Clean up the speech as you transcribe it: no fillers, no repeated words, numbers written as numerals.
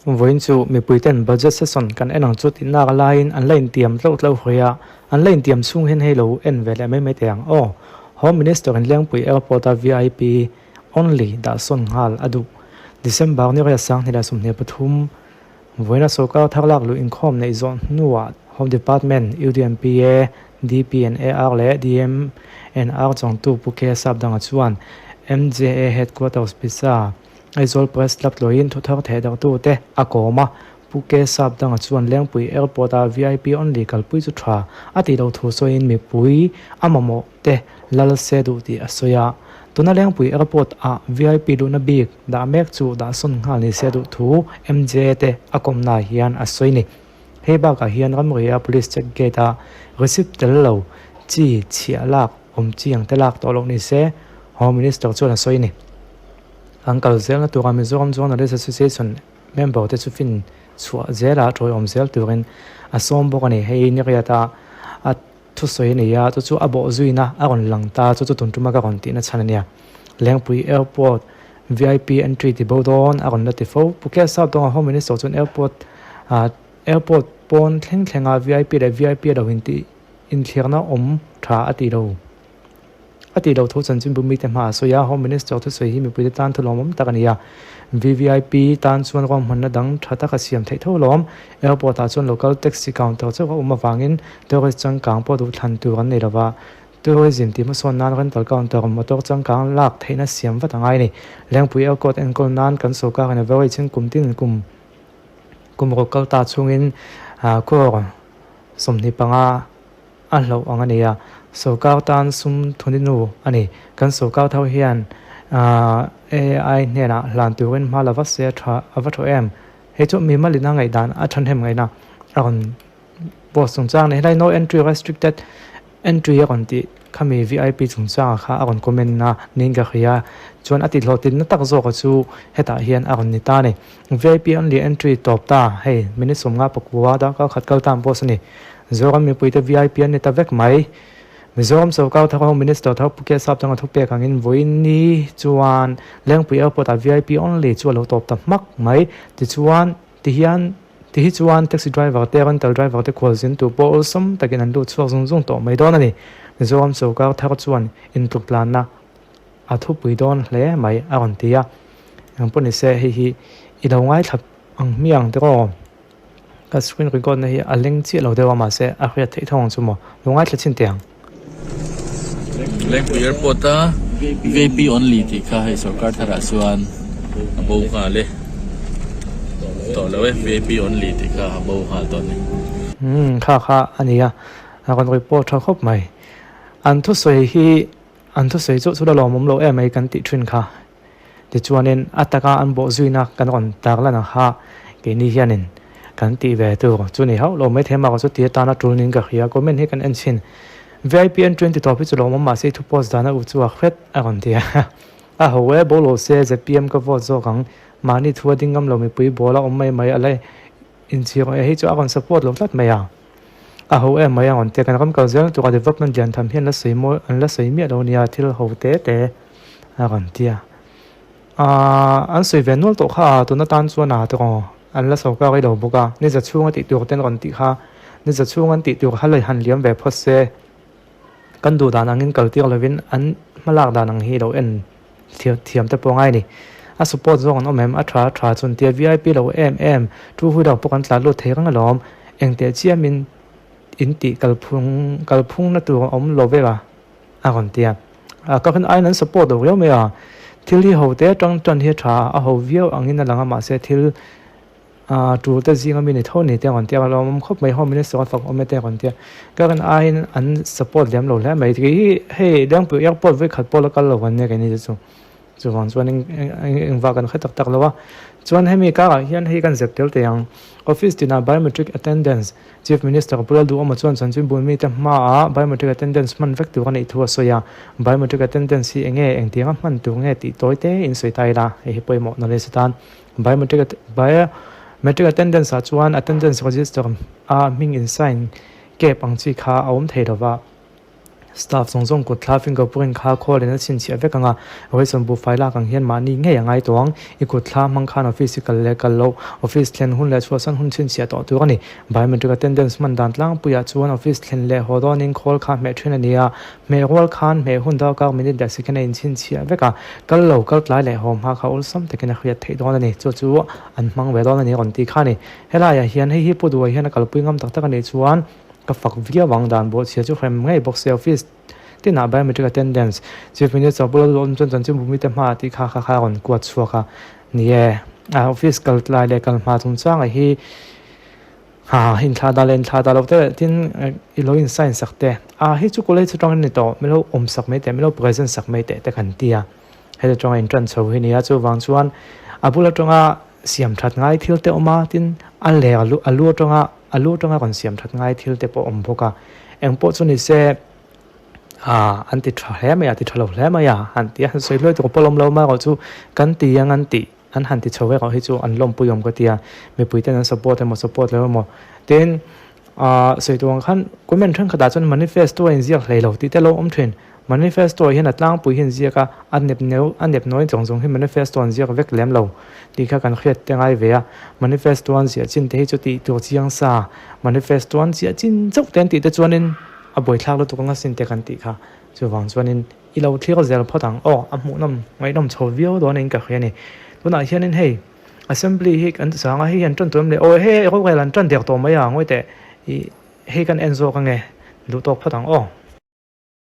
Vawiin chu mipuiten budget session kan en ang chu tih nak laiin an la intiam tlauh tlauh hawi a, an la intiam chhung hian hei lo en ve leh mai mai teh ang aw. Home Minister in Lengpui Airport a VIP only dah sawn nghal a duh. December ni riat 2023 vawiina sorkar thar lak luh inkhawm neih zawh hnuah Home Department, UDMPA, DPNAR leh DMNR chawngtu Pu K Sapdanga chuan MJA Headquarters pizza Aizawl Press Club tlawiin thuthar theh darhtute a kawm a, Pu K Sapdanga chuan Lengpui Airport-a VIP only kalpui chu tha a tih loh thu sawiin mipui a mamawh te lal se duh tih a sawi a. Tuna Lengpui Airport-a VIP luhna bik dah mek chu dah sawn nghal ni se duh thu MJ te a kawmnaah hian a sawi ni. Hei bakah hian ramria Police check gate-a receipt tel lo chi chhiah lak awm chiang te lak tawh loh ni se Home Minister chuan a sawi ni. An kal zelna tura Mizoram Journalist Association member te chu fin chhuah zela tawiawm zel turin a sawm bawk a ni. Hei Niriata a thusawi a ni a, chu chu a bawh zuina a rawn lang ta, chu chu tun tuma ka rawn tihna chhan a nia. Lengpui Airport VIP entry ti bo dawn a rawn la ti fo. Phuket South dawnga Home Minister chuan airport airport pawn thleng thlenga VIP leh VIP lo intih inthlirna awm tha a ti lo. A tih loh thu chanchinbu mite hma a sawi a, Home Minister thusawi hi mipuite tan thulawmawm tak a ni a. VVIP tan chuan ruahmanna dang tha taka siam theih tho lawm. Airport ah chuan local taxi counter chauh a awm avangin tourist changkang pawh duh thlan tur an nei lova. Tourism tih hmasawn nan rental counter motor changkang lak theihna siam vat a ngai a ni. Lengpui Airport enkawl nan kan sorkar in average in kum tin kum kum ruk kal ta chhungin crore 25 A hlauh ang a ni a, sorkar tan sum thuni nu a ni. Kan sorkar tho hian AI hnenah hlan turin hma la va se a tha a va thaw em? Hei chu mi malina ngaihdan a thanhem ngaihna a rawn post chungchang a ni. Helai no entry restricted entry a rawn tih khami vip chungchangah kha a rawn comment a niin ka hria. Chuan a tihhlawhtlinna tak zawka chu hetah hian a rawn ni ta a ni. Vip only entry tawp ta hei minute 59 darkar khat kal tan post a ni. Zoram mipuite vip an ni ta vek mai. Mizoram sorkar thar Home Minister thar Pu Kesap changa thupek angin vawiin ni chuan Lengpui Airport ah vip only chu a lo tawp ta hmak mai. Tichuan tihian tihi chuan taxi driver te rental driver te khualzin tur pawh awlsam takin an lut chhuak zung zung tawh mai dawn a ni. Mizoram sorkar thar chuan intluk tlanna a thupui dawn hle mai a rawn ti a. Engpawh nise hei hi i lo ngaithla ang hmiang tiraw? Ka screen record na hi a leng chiah lo deuh a mahse a hriat theih tho ang chu maw. Lo ngaithla chhin teh ang. Lengpui Airport a VIP only tih kha hei sorkar tharah chuan a bo nghal e. Tawh lo e VIP only tih kha a bo nghal tawh a ni. Umm kha kha a nia a rawn report tha khawp mai. An thusawi hi an thusawi chu chu la lawmawm lo em mai kan tih thin kha. Tichuanin a taka an bawh zuina kan rawn tar lan ang kha keini hianin kan tih ve tur chu ni hauh lo mai thei mah chu ti atana tul niin ka hria. Comment hi kan en chhin. VIP entry an ti tawp hi chu lawmawm mahse i thu post dana u chu a hret a rawn ti a. A ho e, bo lo se zpm ka vote zawk ang. Mahni thu a ding ngam lo mipui ball a awm mai mai a la inchhir e hei chu a rawn support lo tlat mai a. A ho em mai a rawn ti a. Kan ram kal zel tura development lian tham hi an la sawi mawi an la sawi miah lo nia thil ho te te. A rawn ti a. Aaa an sawi ve nual tawh kha a, tuna tan chuan a tawng an la sorkar rei lo bawk a, ni za chhunga tih tur te an rawn tih kha, ni za chhung an tih tur kha la han liam ve phawt se, kan duh dan angin kal tir lovin an hmalak dan ang hi lo en thiam te pawh a ngai a ni. A support zawng an awm em? A tha a tha chuan tia vip lo em em, two wheeler pawh kan tlan lut thei reng alawm, engteh chiamin in tih kalphung kalphung na tur a awm lo vek a. A rawn ti a. Ka khan aiin an support lo riau mai a. Thil hi ho te atang tan hi a tha a, a ho viau angin a lang a mahse thil tul te zinga mi ni tho ni te a rawn ti a, a lawmawm khawp mai Home Minister a fak awm e te a rawn ti a. Ka khan aiin an support lem lo hle mai. Kei hi hei Lengpui airport vawikhat pawh la kal lo kan nia keini te chu. Chuvang chuan engvah kan hre tak tak lo a. Chuan hemi karah hian hei kan zep tel teh ang. Office tinah biometric attendance Chief Minister Pu Lalduhawma chuan chanchinbu mite hmaah biometric attendance hman vek tur a neih thu a sawi a. Biometric attendance hi enge engtianga hman tur nge tih tawi te in sawi ta ila, hei hi pawimawh knowledge atan. Biometric biometric attendance ah chuan attendance register a hming in sign kep ang chi kha a awm thei lo va. Staff zawng zawng kut thla finger print kha khawl in a chhinchhiah vek ang a, ration buhfai lak ang hian mahni ngei a ngai tawh ang. I kut thla hmang khan office i kal leh kal loh, office thlen hun leh chhuahsan hun chhinchhiah tawh tur a ni. Biometric attendance hman dan tlangpuiah chuan office thlen leh haw dawnin khawl kha hmeh thin a ni a, hmeh rual khan hmeh hun darkar minute leh second a inchhinchhiah vek a, kal lo, kal tlai leh haw hma kha awlsam takin a hriat theih dawn a ni. Chu chu an hmang ve dawn a ni rawn ti kha a ni. Helaiah hian hei hi Pu Duai hian a kalpui ngam tak tak a nih chuan Ka fak viau ang dan bawhchhia chu hrem ngei bawk se office tinah biometric attendance Chief Minister bula luh chuan chanchin bumi te hmaah tih kha kha kha a rawn kuat chhuak a ni e. A office kal tlai leh kal hma chungchangah hi ha inthlah dah leh inthlah dah loh te tin i lo in sign sak te a hei chu college atangin ni tawh min lo awm sak mai teh min lo present sak mai teh te kan ti a heta tanga in tan chho hi a ni a chuvang chuan a bul atanga siam that ngai thil te awm a tin a leh a lu atanga A lu atanga rawn siam that ngai thil te pawh awm bawk a, eng pawh chu ni se ah an ti tha hle mai a, ti tha lo hle mai a han ti a, han sawi hluai tur pawh lawm lo mai erawh chu kan ti ang an tih an han ti chho erawh hi chu an lawmpui awm ka ti a, mipui ten an support emaw support lo emaw tin ah sawi tur ang khan comment thenkhatah chuan manifesto a inziak hlei lo tih te lo awm thin. Manifesto ah hian a tlangpui hi an ziak a, a nep neu a nep nawi zawng zawng hi manifesto an ziak vek lem lo tih kha kan hriat te ngai ve a. Manifesto an ziah chin te hi chu tih tur chiang sa, manifesto an ziah chin chauh te an tih te chuanin a buaithlak lutuk anga sin te kan tih kha. Chuvang chuanin i lo thlir zel phawt ang aw, a hmuhnawm ngaihnawm chho viau dawn in ka hria a ni. Tunah hianin hei Assembly hi kan chang a, hei hi an tan tawh em le? Aw hei rorel an tan der tawh mai a, ngawi teh ih hei kan en zawk ange duh tawk phawt ang aw.